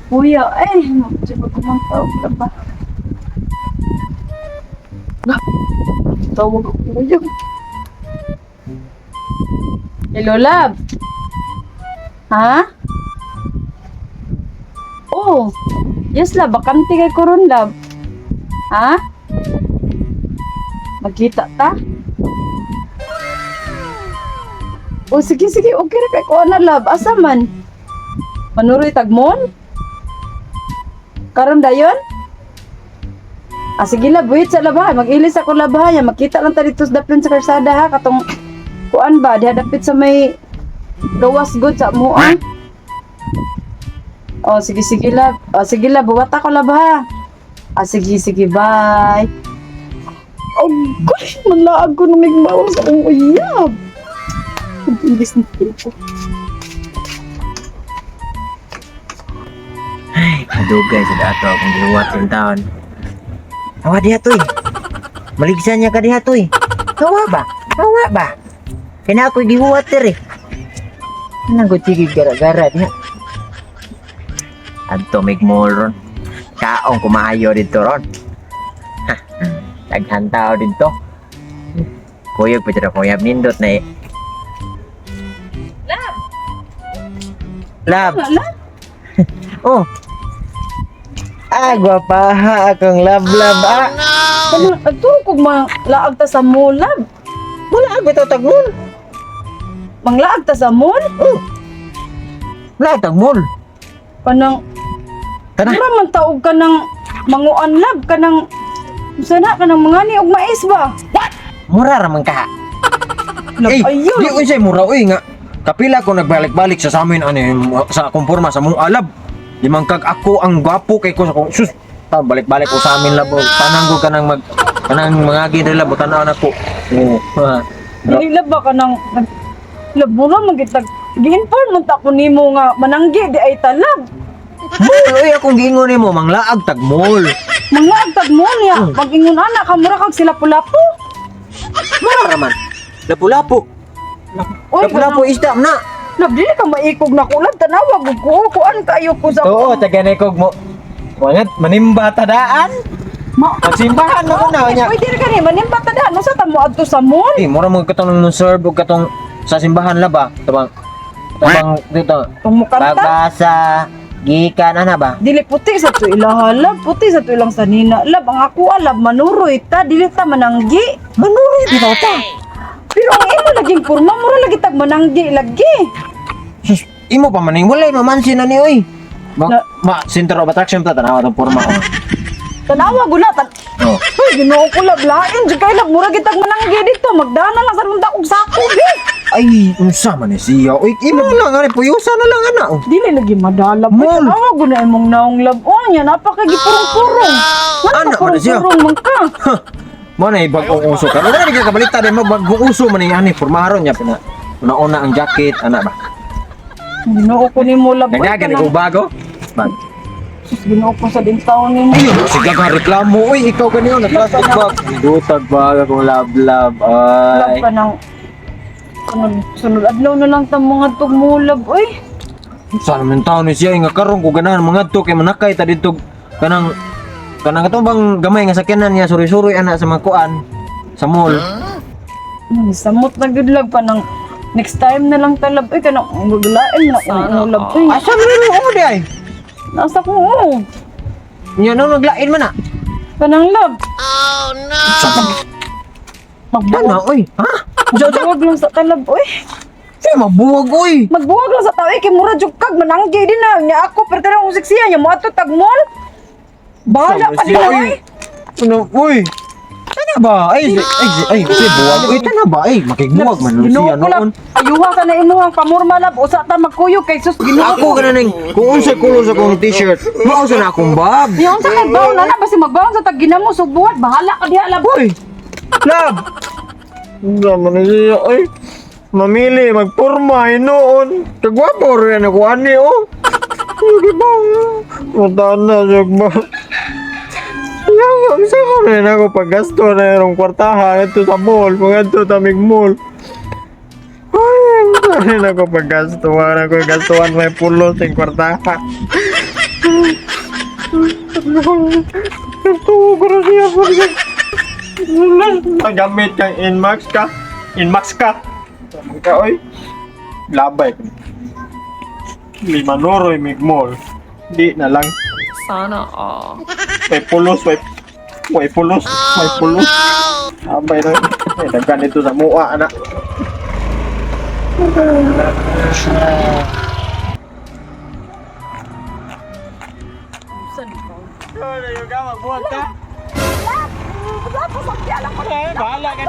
Kuya, eh, magkumang tawag na ba? Na, tawag ako, kuya. Hello, love. Ha? Oh, yes, love. Bakante kay koron, love. Ha? Magkita ta? Oh, sige, sige. Okay ra kay ko na, love. Asa man? Manuroy tagmon? Karon dayon? Ah, sige love, wait sa labahan. Mag-ilis ako labahan. Ya, makita lang ta dito sa dapin sa kalsada ha. Katong kuan ba, diha dapit sa may gawas good sa mua. Oh, sige, sige love. Oh, sige love, buwat ako love ha. Ah, sige, sige, bye. Oh, gosh, manlaag ko nung migmaw sa akong uyab. Ang ilis na ko. Ay, kadugay sa dato akong gihuwat sa taon. Awa diha toy. Maligsan niya ka diha toy. Hawa ba? Hawa ba? Kaya na ako'y gihuwat diri. Anong ko sige gara-gara diha. Adto migmol ron. Kaong kumahayo dito ron. Ha, daghan tao dito. Kuyog pa dyan kuyab nindot na eh. Love! Lab. Love! Oh. Ah, gwapaha akong love-love ah. Ano, nagturo kog laag ta sa mall, love. Wala ang bitaw tagmol. Manglaag ta sa mall? Oh. Wala ang tagmol. Kanang, Tara. mura man taog ka ng manguan, love. Kanang, sana ka ng mga ni og mais ba? Mura ra man ka. Love, Eh, ayun. di unsay mura uy nga. Kapila ko nagbalik-balik sa samin ano yung, sa akong forma sa mong alab. Di man kag ako ang gwapo kay ko sa kong sus. Ta balik-balik ko sa amin labo. Tanang ko kanang mag kanang mga gid labo tan-aw na ko. Oo. Ha. Dili love ba kanang, love, mura man gitag, gi-inform man ta ko nimo nga mananggi di ay talab. Mall uy akong giingon nimo manglaag tag mall. Manglaag tag mall niya. Pag-ingon ana ka mura kag sila pulapo. Mura ra man. Lapu-lapu. Oy, Lapu-lapu isda na. Love, dili ka maikog na kulab. Tanawa, gud ko. Kuan kayo ko sa... Oo, taga kog mo. Wangat manimba tadaan. Ma Magsimbahan na ko na Okay, nya. pwede rin ka ni, manimba ta daan. Unsa ta mo adto sa mall? Eh, mura mo katong nung serve og katong sa simbahan la ba? Tabang tabang dito. Kung mukanta, Pagbasa gikan ana ba? dili puti sa to ilaha lab, puti sa to ilang sanina lab. Ang ako lab manuroy ta, dili ta mananggi. Manuroy bitaw ta. Pero ang imo laging porma, mura lagi tag mananggi lagi. Sus, imo pa man ning walay mamansin na ni oy. Ma, Na- ma center of attraction ta tanawa tong porma ko. Tanawa gula tan. Oh. Uy, Ginoo ko lab lain jud kay lab mura gitag mananggi dito. Magdana lang sa runda og sako bi. Ay, unsa man ni siya? Uy, imo lang ani puyusa na lang ana. oh. Dili lagi madala. Mall. Tanawa guna imong naong lab. Oh, nya napakagipurong-purong. Ana, man siya. Purong-purong man ka. Mo na bagong uso ka. Wala ni ka kabalita din mo bagong uso man ni ani pormaron niya pina. Una-una ang jacket ana ba. Ginoo ko nimo lab. Uy, Nagagan kanang- ko bago. Bag. Sus, Ginoo ko sa dintaon nimo. Ayun, sige ka reklamo. Uy, ikaw ganyan nagplastic bag. Dutag ba akong love love. Lab Ay. ka ng sunod, sunod adlaw na lang ta mga tugmulab oy. Sa naman taon ni siya nga karon ko ganahan mga to kay manakay ta dito kanang kanang katong bang gamay nga sakyanan niya suri-suri ana sa mga kuan sa mall. Ay, samot na gud lag pa ng next time na lang talab oy kanang gugulain na akong ulab oy. Asa man mo oh, di ay? Nasa ko oh. Nya no naglain man na. Kanang lab. Sa Magbuwag, Tana oy, ha? Unsa unsa? magbuwag lang sa talab oy. Siya mabuwag oy. Magbuwag lang sa tao eh, kay mura jud kag mananggi din na nya ako pero tanong kung siksiya nya moadto tag mall. Bahala ka Siya, din oy. Ano oy? Tana ba? Ay, ay, ay, ay, si buwag oy tana ba? Ay, makigbuwag man nun Ginoo siya ko lab. noon. Ayuha ka na imuhang pamurma lab usa ta magkuyog kay sus Ginoo. Ako kana ning kung unsay kulor sa akong t-shirt, mao sa na akong bag. Yung sa kay baon na basi magbaon sa tag ginamo subuhat bahala ka diha lab. Uy! Lab! Naman na siya, ay. Mamili, magporma, hinoon. Kagwapo rin ako, ani, oh. Sige ba? Mataan na, siya ba? Yung sa ko rin ako paggasto na yung kwartahan ito sa mall, mga ito tamig mall. Ay, ang rin ako paggastuhan ako, gastuhan may pulos yung kwartahan. Tugo na siya. Nagamit kang Inmax ka. Inmax ka. Ka, oy. Labay. Lima noroy migmol. Di na lang. Sana all. May pulos, may pulos, may pulos. Abay na. Ay, daghan ito sa mua, anak. Bahala ka.